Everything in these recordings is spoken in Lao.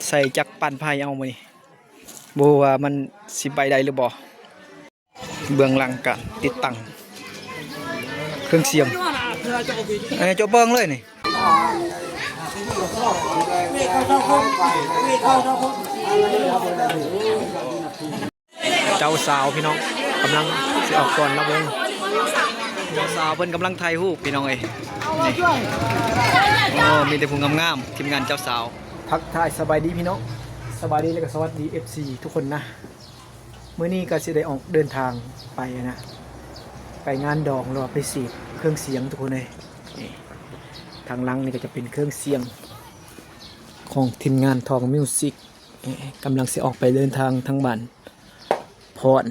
ໃສ່ຈັກປັ່ນໄຟເອົາມື້ນີ້ ບໍ່ຮູ້ວ່າມັນຊິໄປໄດ້ຫຼືບໍ່. ເບື້ອງຫຼັງການຕິດຕັ້ງເຄື່ອງສຽງ ເອີ ເຈົ້າເບິ່ງເລີຍນີ້. ເຈົ້າສາວພີ່ນ້ອງ ກຳລັງຊິອອກກ່ອນລະວົງ. ເຈົ້າສາວເພິ່ນກຳລັງຖ່າຍຮູບພີ່ນ້ອງເອີຍ ນີ້. ໂອ້ ມີແຕ່ຜູ້ງາມໆ ທີມງານເຈົ້າສາວ. ທັກທາຍສະບາຍດີພີ່ນ້ອງ ສະບາຍດີ ແລ້ວກໍສະຫວັດດີ ເອັຟຊີ ທຸກຄົນນະ. ມື້ນີ້ກໍຊິໄດ້ອອກເດີນທາງໄປນະ ໄປງານດອງ ຫຼືວ່າໄປເສບເຄື່ອງສຽງທຸກຄົນເອີຍ. ນີ້ ທາງຫຼັງນີ້ກໍຈະເປັນເຄື່ອງສຽງຂອງທີມງານທອງມິວສິກ ກຳລັງຊິອອກໄປເດີນທາງທາງບ້ານພອນ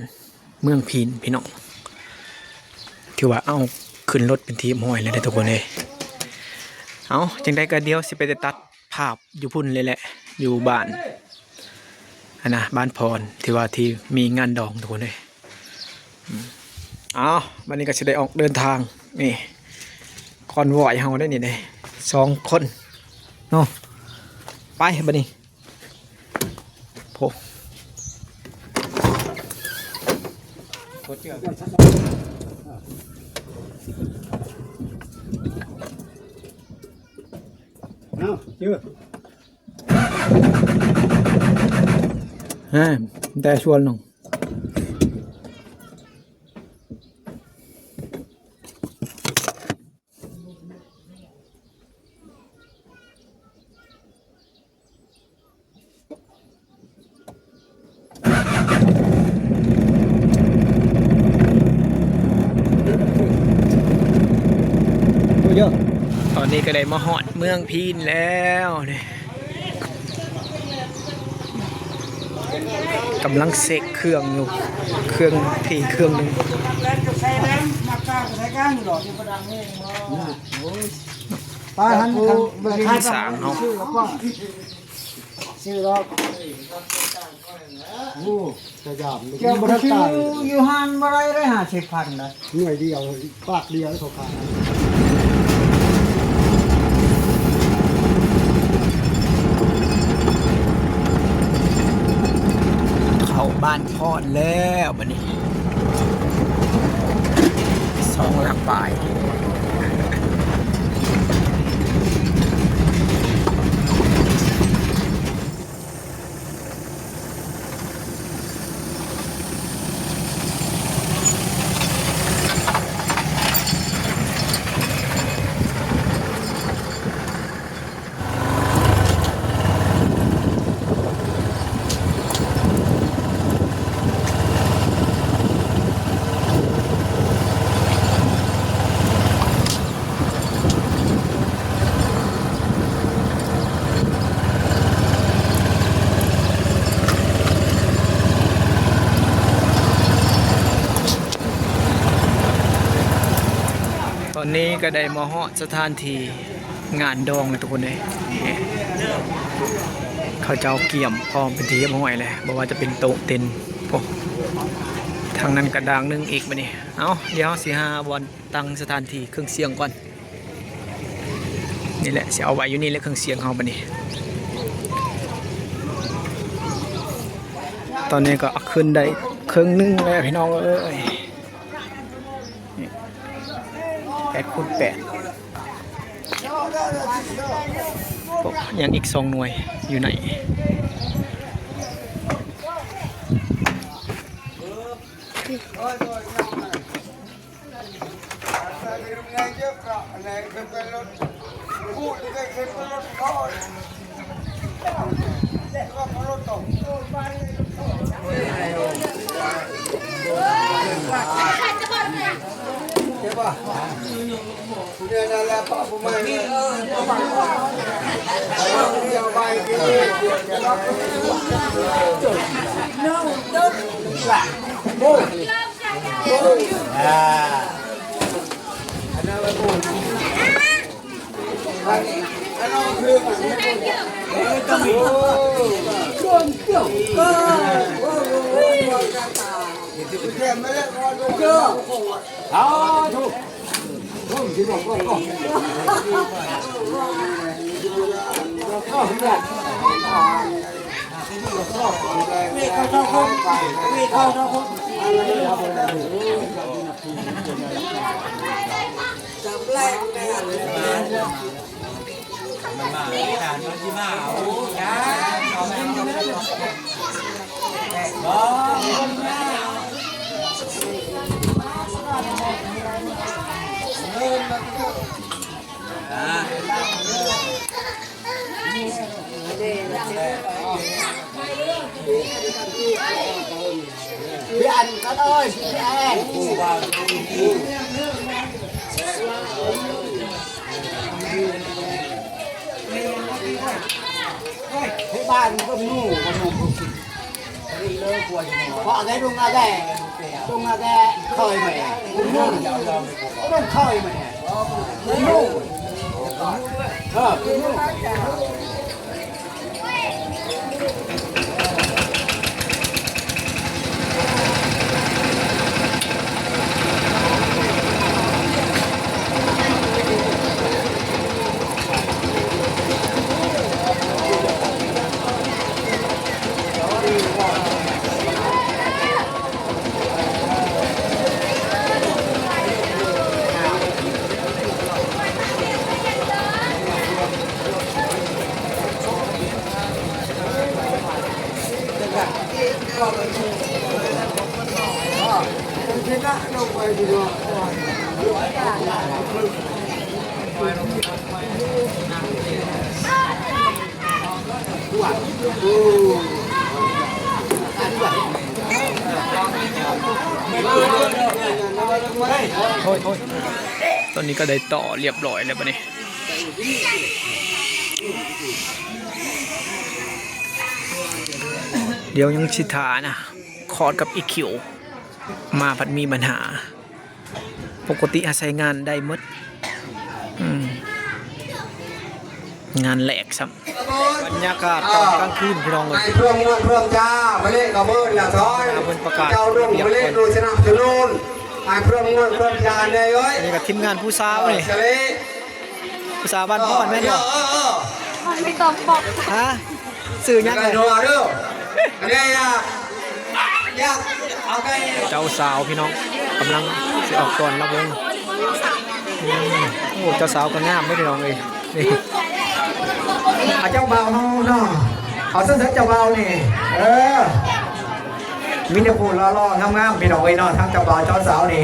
ເມືອງພີນພີ່ນ້ອງ. ຖືວ່າເອົາຂຶ້ນລົດເປັນທີ່ຮຽບຮ້ອຍແລ້ວເດ້ທຸກຄົນເອີຍ. ເອົາ ຈັ່ງໃດກໍດຽວຊິໄປຕັດ ພາບຢູ່ພຸ້ນເລີຍແຫຼະ ຢູ່ບ້ານ ອັນນະ ບ້ານພອນ ທີ່ວ່າທີ່ມີງານດອງທຸກຄົນເອີຍ. ອືມ ເອົາ ບັດນີ້ກໍຊິໄດ້ອອກເດີນທາງ ນີ້ ຄອນວອຍເຮົາໄດ້ນີ້ເດ້ ສອງຄົນເນາະ. ໄປບັດນີ້ ໂພ ເອົາ ເຈີ ຮະ ແຕ່ຊວນໜຶ່ງ. ຕອນນີ້ກໍໄດ້ມາຮອດເມືອງພີນແລ້ວເດ້ ກຳລັງເຊັກເຄື່ອງຢູ່ ເຄື່ອງທີ່ເຄື່ອງໜຶ່ງ. ປາຫັນ ສາງເຮົາ ຊື່ດອກ ໂອ້ ຈະຢາມ ເຈົ້າບໍ່ໄດ້ຕາຍ ຢູ່ຫັ້ນບໍ່ໄດ້ເລີຍ ຫ້າສິບພັນນະ ໜ່ວຍດຽວ ປາກດຽວເຂົາຂາຍ. ເຂົ້າບ້ານພອນແລ້ວບັດນີ້ ສອງຫຼັກປາຍ. ຕອນນີ້ກໍໄດ້ມາຮອດສະຖານທີ່ງານດອງແລ້ວທຸກຄົນເອີຍ. ເຂົາເຈົ້າກຽມພ້ອມເປັນທີ່ຮຽບຮ້ອຍແລ້ວ ບໍ່ວ່າຈະເປັນໂຕະເຕັນ ໂອ້ ທາງນັ້ນກະດາງໜຶ່ງອີກບັດນີ້. ເອົາ ດຽວເຮົາຊິຫາບ່ອນ ຕັ້ງສະຖານທີ່ເຄື່ອງສຽງກ່ອນ. ນີ້ແຫຼະ ຊິເອົາໄວ້ຢູ່ນີ້ແຫຼະ ເຄື່ອງສຽງເຮົາບັດນີ້. ຕອນນີ້ກໍເອົາຂຶ້ນໄດ້ເຄິ່ງໜຶ່ງແລ້ວພີ່ນ້ອງເອີຍ. ນີ້ ແປດຄູນແປດ ຍັງອີກສອງໜ່ວຍຢູ່ໃນ. ເຮັດ ສາທຸ ໂອ້ຍ ໂອ້ຍ ຕອນນີ້ກໍໄດ້ຕໍ່ລຽບຮ້ອຍແລ້ວບັດນີ້ ດຽວຍັງຊິຖ້ານະ ຄອດກັບອີຄິວ ມາພັດມີບັນຫາ. ປົກກະຕິຫາໃຊ້ງານໄດ້ໝົດ. ອືມ ງານແລກຊ້ຳ. ບັນຍາກາດຕອນກາງຄືນພີ່ນ້ອງເອີຍ. ໃຫ້ພວກເມືອງເພິ່ນຈ້າ ມາເລກະເບີນລະຊອຍ ເພິ່ນປະກາດ ເຈົ້າລົງມາເລກໂດຍສະໜັບສະໜູນ ໃຫ້ພວກເມືອງເພິ່ນຈ້າແດ່ເອີຍ. ອັນນີ້ກໍທີມງານຜູ້ສາວນີ້ ເອີ ສະເລ ພາສາບ້ານພອນແມ່ນບໍ່? ເອີ ເອີ ເອີ ໄມ່ຕ້ອງບອກ ຮະ? ຊື່ຫຍັງເລີຍ? ເຈົ້າສາວພີ່ນ້ອງ ກຳລັງຊິອອກກ່ອນລຳວົງ. ອືມ ໂອ້ ເຈົ້າສາວກໍງາມເດ້ພີ່ນ້ອງເອີຍ. ນີ້ ອາ ເຈົ້າບ່າວເຮົາເນາະ ເອົາຊັ້ນເຈົ້າບ່າວນີ້ ເອີ. ມີແຕ່ຜູ້ຫຼໍ່ໆ ງາມໆ ພີ່ນ້ອງເອີຍເນາະ ທັງເຈົ້າບ່າວເຈົ້າສາວນີ້.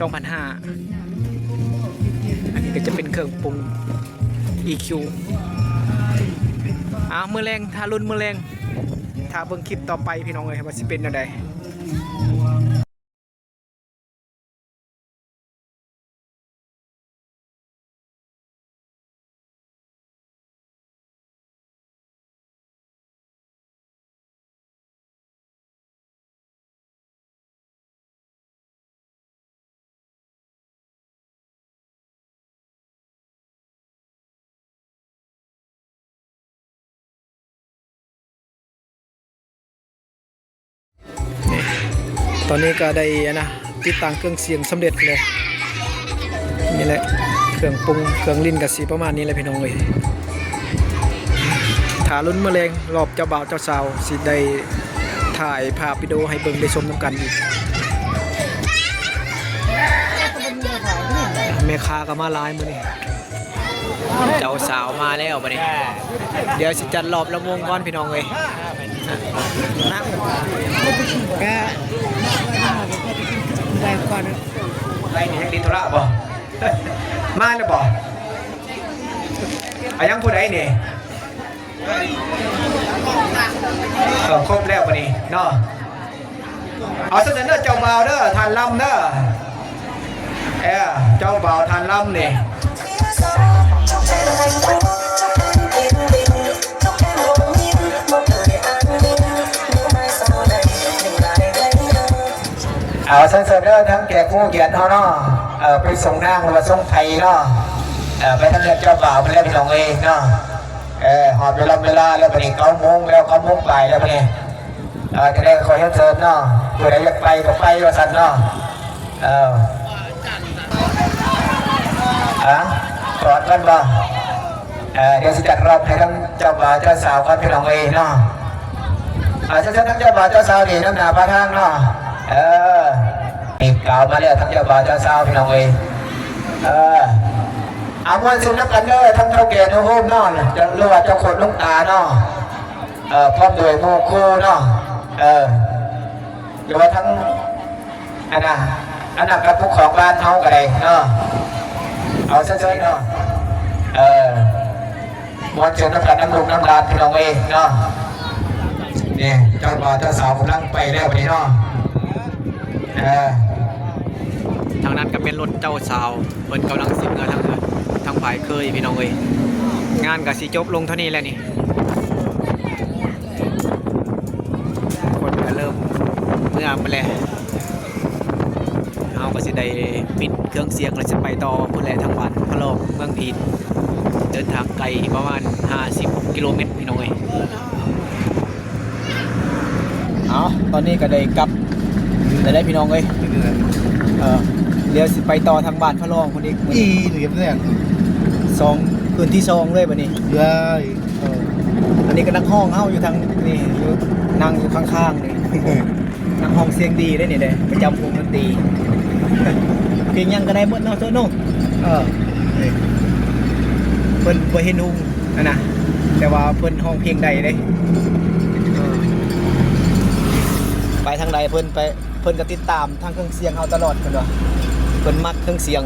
ສອງພັນຫ້າ ອັນນີ້ກໍຈະເປັນເຄື່ອງປຸງ ອີຄິວ. ອ້າວ ມື້ແລງ ຖ້າລຸ້ນມື້ແລງ ຖ້າເບິ່ງຄລິບຕໍ່ໄປພີ່ນ້ອງເອີຍ ວ່າຊິເປັນແນວໃດ. ນີ້ ຕອນນີ້ກໍໄດ້ ອັນນະ ຕິດຕັ້ງເຄື່ອງສຽງສຳເລັດແລ້ວ. ນີ້ແຫຼະ ເຄື່ອງປຸງ ເຄື່ອງຫຼິ້ນກໍຊິປະມານນີ້ແຫຼະພີ່ນ້ອງເອີຍ. ຖ້າລຸ້ນມື້ແລງ ລອບເຈົ້າບ່າວເຈົ້າສາວ ຊິໄດ້ຖ່າຍພາບວິດີໂອໃຫ້ເບິ່ງໄດ້ຊົມນຳກັນອີກ. ແມ່ຄ້າກໍມາຫຼາຍມື້ນີ້. ເຈົ້າສາວມາແລ້ວບັດນີ້ ດຽວຊິຈັດລອບລຳວົງກ່ອນພີ່ນ້ອງເອີຍ. ນັ່ງ ກະໄດ້ກ່ອນ ໄດ້ນີ້ຍັງຕິດທຸລະບໍ່? ມາແລ້ວບໍ່? ອາ ຍັງຜູ້ໃດນີ້? ເອີ ຄົບແລ້ວບັດນີ້ເນາະ. ເອົາຊັ້ນເດີ ເຈົ້າບ່າວເດີ ທ່ານລຳເດີ. ເອີ ເຈົ້າບ່າວທ່ານລຳນີ້. ເອົາ ເຊີນເຊີນເດີ ທາງແຂກຜູ້ມີກຽດເຮົາເນາະ. ເອີ ໄປສົ່ງນາງ ຫຼືວ່າສົ່ງໃຜເນາະ? ເອີ ໄປທາງເຮືອນເຈົ້າບ່າວພຸ້ນແຫຼະ ພີ່ນ້ອງເອີຍເນາະ. ເອີ ຮອດເວລາ ເວລາແລ້ວບັດນີ້ ເກົ້າໂມງແລ້ວ ເກົ້າໂມງປາຍແລ້ວບັດນີ້. ເອີ ຈັ່ງໃດກໍຂໍຮຽນເຊີນເນາະ ຜູ້ໃດຢາກໄປກໍໄປວ່າຊັ້ນເນາະ. ເອີ ອາ ກອດກັນບໍ່? ເອີ ດຽວຊິຈັດລອບໃຫ້ທັງເຈົ້າບ່າວເຈົ້າສາວກ່ອນ ພີ່ນ້ອງເອີຍເນາະ. ອາ ເຊີນໆ ທັງເຈົ້າບ່າວເຈົ້າສາວນີ້ນຳໜ້າພາທາງເນາະ. ເອີ ນີ້ກ່າວມາແລ້ວ ທັງເຈົ້າບ່າວເຈົ້າສາວ ພີ່ນ້ອງເອີຍ. ເອີ ອາ ມ່ວນຊື່ນນຳກັນເດີ ທັງເຖົ້າແກ່ໜູໂຮມເນາະ ຫຼືວ່າເຈົ້າໂຄດລຸງຕາເນາະ. ເອີ ພ້ອມດ້ວຍໝູ່ຄູ່ເນາະ. ເອີ ຫຼືວ່າທັງ ອັນນ່າ ອັນນັ້ນກັບຜູ້ຄອງບ້ານເຮົາກໍໄດ້ເນາະ. ເອົາເຊີນໆ ເນາະ. ເອີ ມ່ວນຊື່ນນຳກັນນຳລູກນຳຫຼານ ພີ່ນ້ອງເອີຍເນາະ. ນີ້ເຈົ້າບ່າວເຈົ້າສາວກຳລັງໄປແລ້ວບັດນີ້ເນາະ. ເອີ ທາງນັ້ນກໍແມ່ນລົດເຈົ້າສາວ ເພິ່ນກຳລັງຊິເມືອທາງເຮືອນ ທາງຝ່າຍເຄີຍ ພີ່ນ້ອງເອີຍ. ງານກໍຊິຈົບລົງເທົ່ານີ້ແຫຼະນີ້ ຄົນກໍເລີ່ມເມືອໝົດແລ້ວ. ເຮົາກໍຊິໄດ້ປິດເຄື່ອງສຽງ ແລ້ວຊິໄປຕໍ່ພຸ້ນແຫຼະ ທາງບ້ານພະລອງ ເມືອງພີນ ເດີນທາງໄກປະມານຫ້າສິບກິໂລແມັດ ພີ່ນ້ອງເອີຍ. ເອົາ ຕອນນີ້ກໍໄດ້ກັບແລ້ວເດ້ ພີ່ນ້ອງເອີຍ. ເອີ ດຽວຊິໄປຕໍ່ທາງບ້ານພະລອງພຸ້ນອີກ ອີ່ ສອງ ຄືນທີສອງເລີຍບັດນີ້. ເອີ ອັນນີ້ກໍນັກຮ້ອງເຮົາຢູ່ທາງນີ້ ຢູ່ ນັ່ງຢູ່ຂ້າງໆນີ້ ນັກຮ້ອງສຽງດີເດ້ນີ້ເດ້ ປະຈຳວົງດົນຕີ. ເພງຫຍັງກໍໄດ້ໝົດເນາະ ໂຕໂນ. ເອີ ເພິ່ນບໍ່ເຫັນຮຸ່ງຫັ້ນນະ ແຕ່ວ່າເພິ່ນຮ້ອງເພງໄດ້ເດ້. ເອີ ໄປທາງໃດເພິ່ນໄປ ເພິ່ນກໍຕິດຕາມທາງເຄື່ອງສຽງເຮົາຕະຫຼອດ ເພິ່ນວ່າເພິ່ນມັກເຄື່ອງສຽງ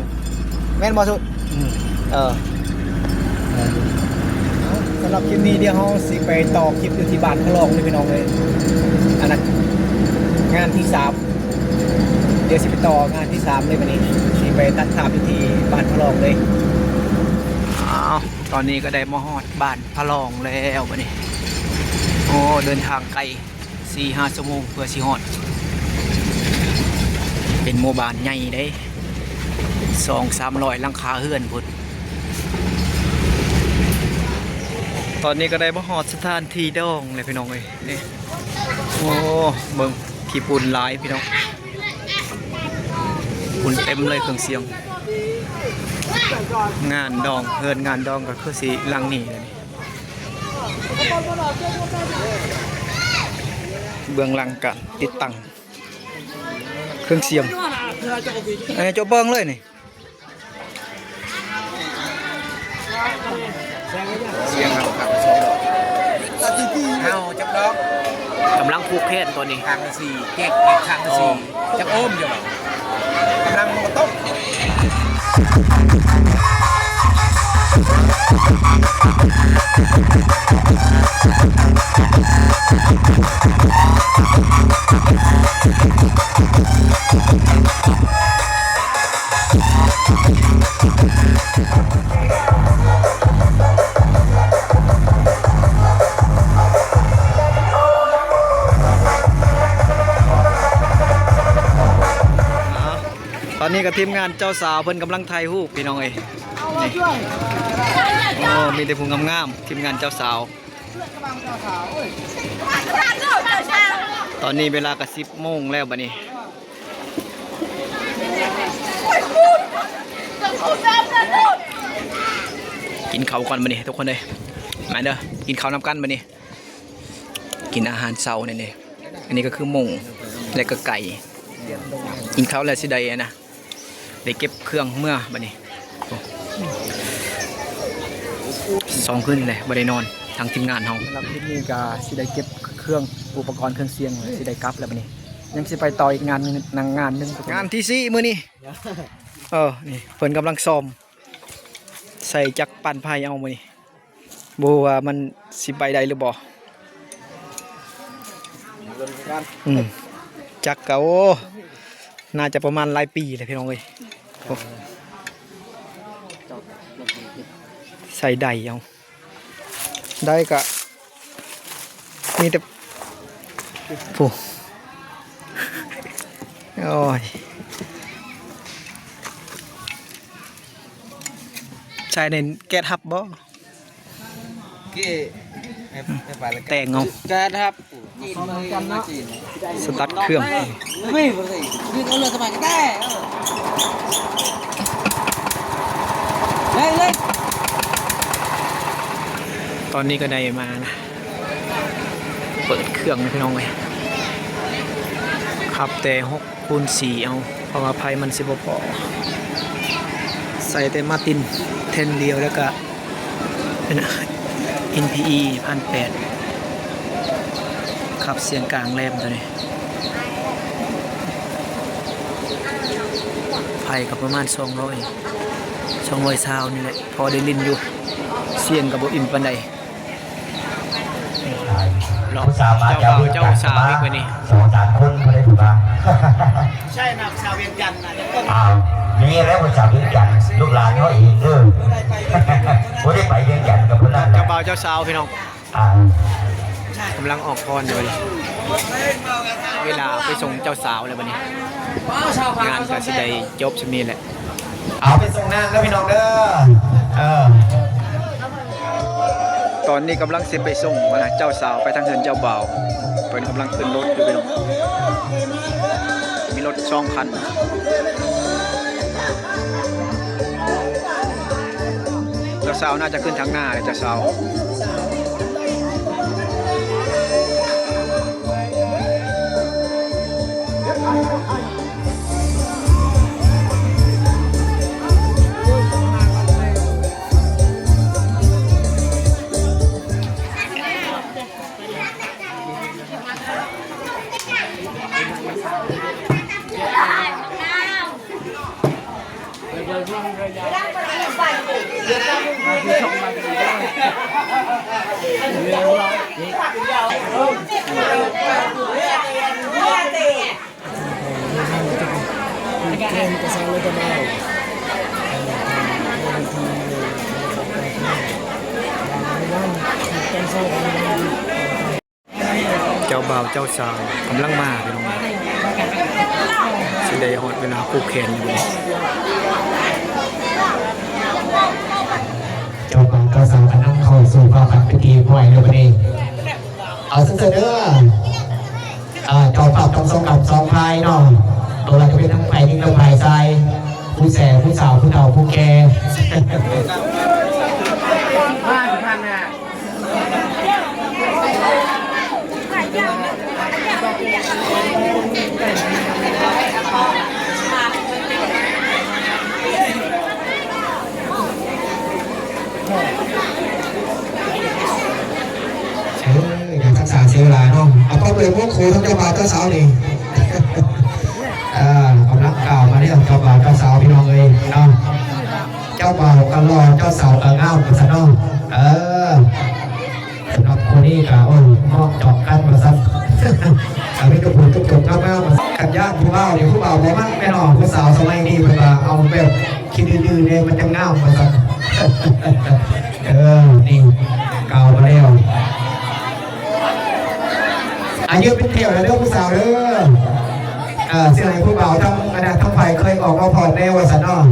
ແມ່ນບໍ່ສຸດ? ອືມ ເອີ ສຳລັບຄລິບນີ້ ດຽວເຮົາຊິໄປຕໍ່ຄລິບຢູ່ທີ່ບ້ານພະລອງເດີ ພີ່ນ້ອງເອີຍ. ອັນນັ້ນງານທີສາມ ດຽວຊິໄປຕໍ່ງານທີສາມເລີຍບັດນີ້ ຊິໄປຕັດພາບຢູ່ທີ່ບ້ານພະລອງເລີຍ. ອ້າວ ຕອນນີ້ກໍໄດ້ມາຮອດບ້ານພະລອງແລ້ວບັດນີ້. ໂອ້ ເດີນທາງໄກ ສີ່ຫ້າຊົ່ວໂມງເພື່ອຊິຮອດ. ເປັນໝູ່ບ້ານໃຫຍ່ເດ້ ສອງສາມຮ້ອຍຫຼັງຄາເຮືອນພຸ້ນ. ຕອນນີ້ກໍໄດ້ມາຮອດສະຖານທີ່ດອງແລ້ວ ພີ່ນ້ອງເອີຍ. ນີ້ ໂອ້ ເບິ່ງ ຂີ້ຝຸ່ນຫຼາຍ ພີ່ນ້ອງ. ຝຸ່ນເຕັມເລີຍເຄື່ອງສຽງ. ງານດອງ ເຮືອນງານດອງກໍຄືຊິຫຼັງນີ້ແຫຼະນີ້. ເບື້ອງຫຼັງການຕິດຕັ້ງເຄື່ອງສຽງ ເອີ ເຈົ້າເບິ່ງເລີຍນີ້. ເຮົາຈັກດອກ ກຳລັງຜູກແຂນຕອນນີ້ ຂ້າງລະສີ່ ແຈກອີກຂ້າງລະສີ່. ອໍ ຈັກໂອມຢູ່ ກຳລັງມາຕົກ. ຕອນນີ້ກໍທີມງານເຈົ້າສາວເພິ່ນກຳລັງຖ່າຍຮູບ ພີ່ນ້ອງເອີຍ. ນີ້ ໂອ້ ມີແຕ່ຜູ້ງາມໆ ທີມງານເຈົ້າສາວ. ຕອນນີ້ເວລາກໍສິບໂມງແລ້ວບັດນີ້. ກິນເຂົ້າກ່ອນບັດນີ້ທຸກຄົນເອີຍ. ມາເດີ ກິນເຂົ້ານຳກັນບັດນີ້. ກິນອາຫານເຊົ້ານີ້ເດ້. ອັນນີ້ກໍຄືໝູ ແລະກໍໄກ່. ກິນເຂົ້າແລ້ວຊິໄດ້ອັນນະ ໄດ້ເກັບເຄື່ອງເມືອບັດນີ້. ໂອ້ ສອງຄືນແລ້ວບໍ່ໄດ້ນອນ ທາງທີມງານເຮົາ. ສຳລັບຄລິບນີ້ກໍຊິໄດ້ເກັບເຄື່ອງອຸປະກອນເຄື່ອງສຽງ ຊິໄດ້ກັບແລ້ວບັດນີ້. ຍັງຊິໄປຕໍ່ອີກງານໜຶ່ງ ງານໜຶ່ງ ງານທີສີ່ມື້ນີ້. ເອີ ນີ້ເພິ່ນກຳລັງຊ້ອມ. ສ ໄດ້ຈັກປັ້ນໄຟເອົາມື້ນີ້ ບໍ່ຮູ້ວ່າມັນຊິໄປໄດ້ຫຼືບໍ່. ອືມ ຈັກກະ ໂອ້ ໜ້າຈະປະມານຫຼາຍປີແລ້ວພີ່ນ້ອງເອີຍ. ໂອ້ ໃສ່ໄດ້ເອົາ ໄດ້ກະມີແຕ່ ໂອ້ ໂອ້ຍ ໃສ່ໃນແກະຮັບບໍ່? ແຕ່ງເອົາ ແກະຮັບ ສະຕັດເຄື່ອງ ຕອນນີ້ກໍໄດ້ມານະ ເປີດເຄື່ອງພີ່ນ້ອງເອີຍ ຂັບແຕ່ຫົກຄູນສີ່ເອົາ ເພາະວ່າໄຟມັນຊິບໍ່ພໍ ໃສ່ແຕ່ມາຕິນແທ່ນດຽວ ແລ້ວກະ ເປັນ ເອັນພີອີ ພັນແປດ ຂັບສຽງກາງແຫຼມໂຕນີ້ ໄຟກໍປະມານສອງຮ້ອຍ ສອງຮ້ອຍຊາວນີ້ແຫຼະ ພໍໄດ້ຫຼິ້ນຢູ່ ສຽງກໍບໍ່ອີ່ມປານໃດ. ເນາະ ຜູ້ສາວມາຈາກວຽງຈັນ ເຈົ້າບ່າວເຈົ້າສາວອີກບັດນີ້ ສອງສາມຄົນບໍ່ໄດ້ຖືວ່າ ໃຊ່ນະ ສາວວຽງຈັນນະ ອ້າວ ມີແລ້ວຜູ້ສາວວຽງຈັນ ລູກຫຼານເຮົາເອງເດີ ບໍ່ໄດ້ໄປວຽງຈັນກັບຜູ້ນັ້ນ ເຈົ້າບ່າວເຈົ້າສາວພີ່ນ້ອງ ອ່າ ກຳລັງອອກພອນຢູ່ ເວລາໄປສົ່ງເຈົ້າສາວແລ້ວບັດນີ້ ງານກໍຊິໄດ້ຈົບສ່ຳນີ້ແຫຼະ ເອົາໄປສົ່ງນາງເດີພີ່ນ້ອງເດີ ເອີ ຕອນນີ້ກຳລັງຊິໄປສົ່ງເຈົ້າສາວໄປທາງເຮືອນເຈົ້າບ່າວ ເພິ່ນກຳລັງຂຶ້ນລົດຢູ່ພີ່ນ້ອງ ມີລົດສອງຄັນ ເຈົ້າສາວໜ້າຈະຂຶ້ນທາງໜ້າເດ້ເຈົ້າສາວ. ເຈົ້າບ່າວເຈົ້າສາວກຳລັງມາພີ່ນ້ອງ ຊິໄດ້ຮອດເວລາຜູກແຂນຢູ່ ເຈົ້າບ່າວເຈົ້າສາວກຳລັງເຂົ້າສູ່ພາກຂັ້ນພິທີຮຽບຮ້ອຍແລ້ວບັດນີ້ ເອົາຊັ້ນເດີ ເຈົ້າພາບທັງສອງຂ້າງສອງຝ່າຍເນາະ ບໍ່ວ່າຈະເປັນທັງຝ່າຍຍິງ ແລະ ຝ່າຍຊາຍ ຜູ້ແຊ ຜູ້ສາວ ຜູ້ເຖົ້າ ຜູ້ແກ່. ເອີ ຢ່າທັກສາເສຍເວລາເນາະ ເອົາປ້ອມເລີຍ ໝູ່ຄູ່ທັງເຈົ້າບ່າວເຈົ້າສາວນີ້ ເອີ ກຳລັງກ້າວມາແລ້ວ ເຈົ້າບ່າວເຈົ້າສາວ ພີ່ນ້ອງເອີຍເນາະ ເຈົ້າບ່າວກໍຫຼໍ່ ເຈົ້າສາວກໍງາມ ວ່າຊັ້ນເນາະ ເອີ. ສຳລັບຄູ່ນີ້ກໍ ໂອ້ຍ ເໝາະຈອກກັນວ່າຊັ້ນ ເອົາມີແຕ່ຜູ້ຈົບໆງາມໆ ຄັນຢ້ານຜູ້ບ່າວນີ້ ຜູ້ບ່າວບໍ່ມັກແມ່ນບໍ່ ຜູ້ສາວສະໄໝນີ້ເພິ່ນວ່າ ເອົາແບບຂີ້ດື້ໆແດ່ ມັນຈັ່ງງາມວ່າຊັ້ນ ເອີ ນີ້ ກ່າວມາແລ້ວ ອາ ຢືນເປັນແຖວແລ້ວເດີຜູ້ສາວເດີ ເອີ ຊິໃຫ້ຜູ້ບ່າວທັງ ອັນນັ້ນ ທັງຝ່າຍເຄີຍອອກມາພ້ອມແດ່ວ່າຊັ້ນເນາະ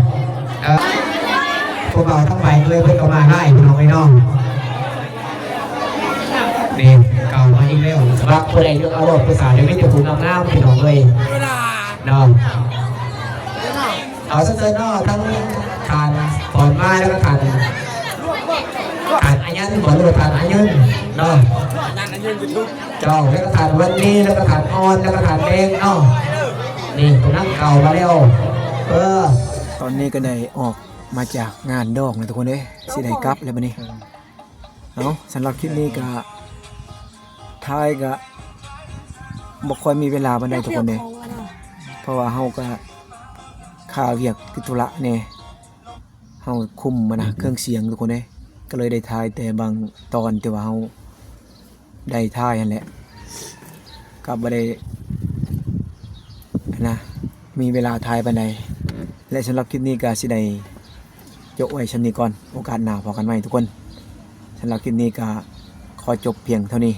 ເອີ ຜູ້ບ່າວທັງຝ່າຍເຄີຍເພິ່ນກໍມາຫຼາຍ ພີ່ນ້ອງເອີຍເນາະ. ນີ້ເກົ່າມາອີກແລ້ວ ມັກຜູ້ໃດເລືອກເອົາໂລດ ຜູ້ສາວນີ້ມີແຕ່ຜູ້ງາມໆ ພີ່ນ້ອງເອີຍເນາະ ເອົາຊັ້ນເນາະ ທັງທ່ານ ພອນມາ ແລ້ວກໍທ່ານ ທ່ານອາຍັນ ບໍ່ ຫຼືວ່າທ່ານອາຍຸນເນາະ ເຈົ້າ ແລ້ວກໍທ່ານວັນນີ ແລ້ວກໍທ່ານອອນ ແລ້ວກໍທ່ານແດງເນາະ ນີ້ກຳລັງເຂົ້າມາແລ້ວ ເອີ ຕອນນີ້ກໍໄດ້ອອກມາຈາກງານດອງແລ້ວທຸກຄົນເອີຍ ຊິໄດ້ກັບແລ້ວບັດນີ້. ເອົາ ສຳລັບຄລິບນີ້ກະຖ່າຍກະບໍ່ຄ່ອຍມີເວລາປານໃດທຸກຄົນເດ້ ເພາະວ່າເຮົາກະຄາວຽກຕິດທຸລະແດ່ ເຮົາຄຸມຫັ້ນນະ ເຄື່ອງສຽງທຸກຄົນເອີຍ ກໍເລີຍໄດ້ຖ່າຍແຕ່ບາງຕອນທີ່ວ່າເຮົາໄດ້ຖ່າຍຫັ້ນແຫຼະ ກໍບໍ່ໄດ້ຫັ້ນນະ ມີເວລາຖ່າຍປານໃດ ແລະ ສຳລັບຄລິບນີ້ກໍຊິໄດ້ຈົບໄວ້ສ່ຳນີ້ກ່ອນ ໂອກາດໜ້າພໍ້ກັນໃໝ່ທຸກຄົນ. ສຳລັບຄລິບນີ້ກໍຂໍຈົບພຽງເທົ່ານີ້